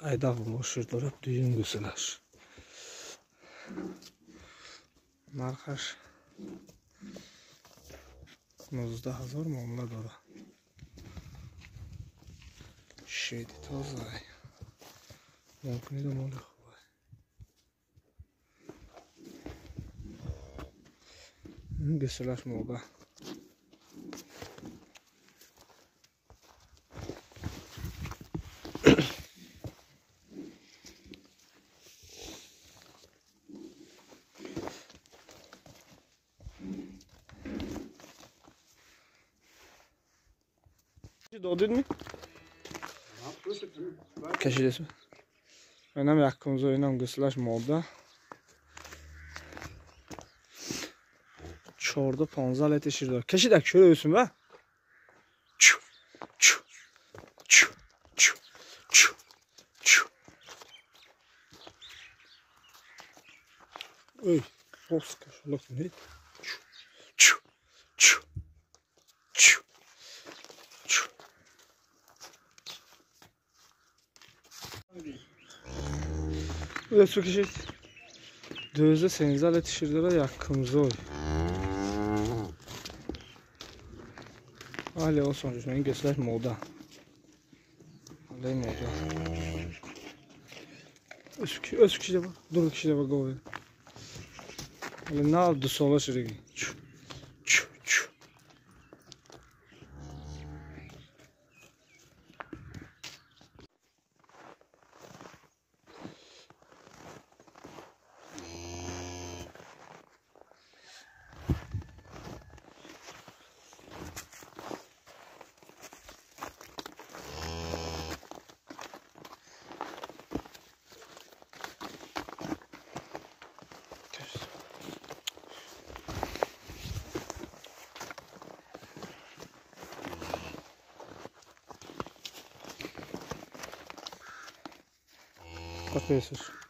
Айдақ шир дорад, дуюм гӯсалаш. Нархаш 19 000 муомила дорад. Шеди тоза. Мумкин моли хуб. Гӯсалаш мода. Додидми? Кашидесми? Инам якумзо, инам гӯсалаш мода. 14-15 литр шир дорад. Кашид ак шура өсün ба? Чу чу чу чу чу чу. Ой, рост кашолок не. Чу чу чу чу. Өсü кашид. 12-13 литр шир дорад якумзой. Али осон ин гӯсалаш мода. Али мода. Өсү кишиде ба, дур кишиде ба гове. Али нав 2 сола шириги. Чу чу чу. Подписывайся.